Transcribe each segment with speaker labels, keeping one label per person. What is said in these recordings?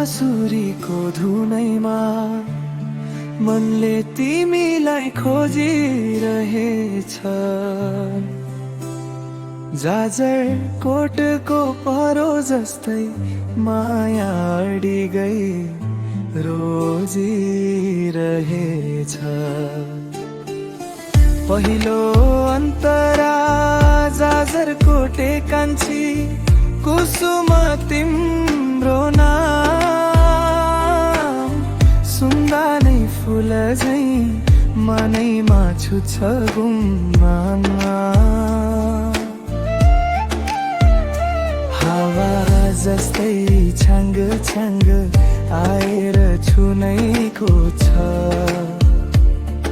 Speaker 1: बाँसुरीको धुनैमा मनले तिमीलाई खोजिरहेछ। जाजर कोटको परो जस्तै माया अडी गई रोजिरहेछ। पहिलो अन्तरा जाजर कोटे कान्छी कुसुम तिम्रो नाम सुन्दा नै फुल झै मनैमा छुछ गुम्मा। हावा जस्तै छाङ्ग छाङ्ग आएर छुनैको छ।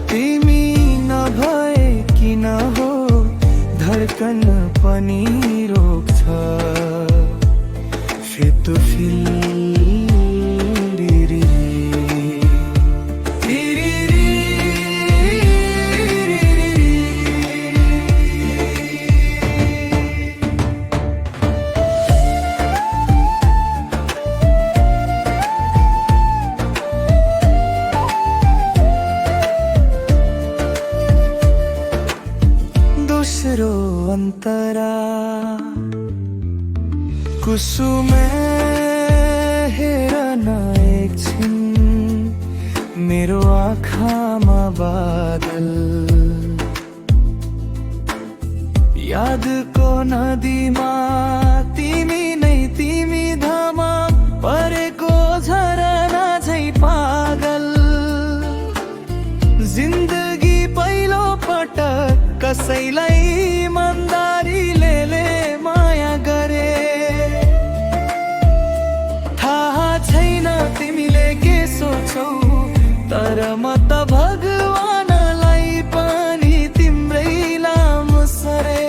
Speaker 1: तिमी नभए किन हो धड्कन पनि रोक्छ। सेतो फिल दोस्रो अन्तरा कुसुमे हेर न एकछिन मेरो आँखामा बादल। यादको नदीमा तिमी नै तिमी धामा परेको झरना झै पागल। जिन्दगी पहिलो पटक कसैलाई इमानदारीले माया गरे। थाहा छैन तिमीले के सोचौ तर म त भगवानलाई पनि तिम्रै लामो सरे।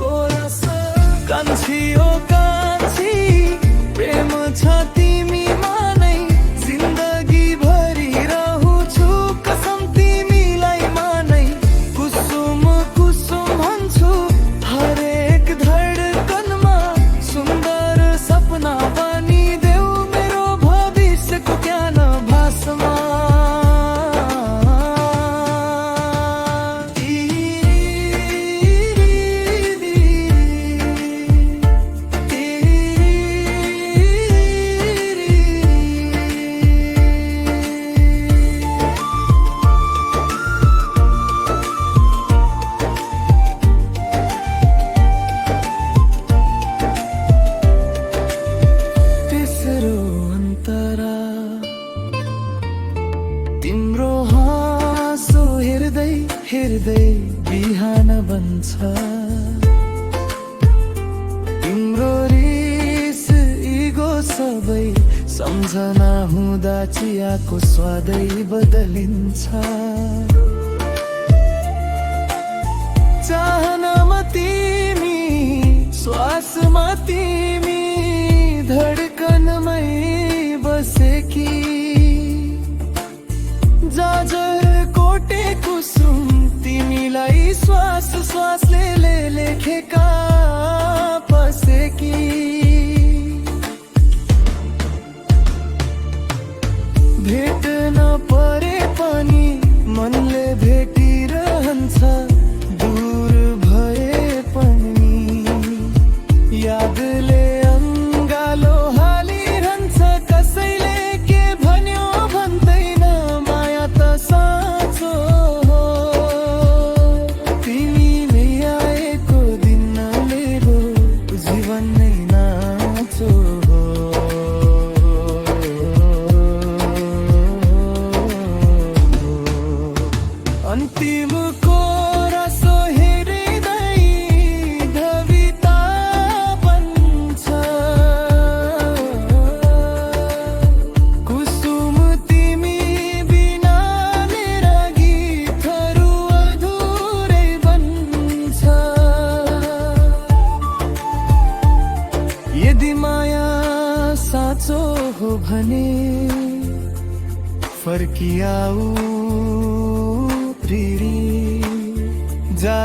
Speaker 1: कोरस कान्छी ओ कान्छी प्रेम छ तिमीमा नै जिन्दगी भरि रहन्छु कसम तिमीलाई मानै। कुसुम कुसुम भन्छु हरेक धड्कनमा सुन्दर सपना बनिदेऊ मेरो भविष्यको ज्ञान भाषमा। तिम्रो हाँसो हेर्दै हेर्दै बिहान बन्छ। तिम्रो रिस इगो सबै सम्झना हुँदा चियाको स्वादै बदलिन्छ। चाहनामा तिमी श्वासमा तिमी धड्कनमै बसेकी। जाजर कोटे कुसुम तिमीलाई श्वास श्वासले लेखेका पसेकी। भेट नपरे पनि मनले भेटिरहन्छ दूर भए पनि यादले अङ्गालो हालिरहन्छ। कसैले के भन्यो भन्दैन माया त साँचो हो। तिमीले आएको दिन मेरो जीवन नै नाचो हो। अन्तिमको रसो हेर्दै धविता बन्छ। कुसुम तिमी बिना मेरा गीतहरू अधुरै बन्छ। यदि माया साँचो हो भने फर्किआऊ प्रिरी। जा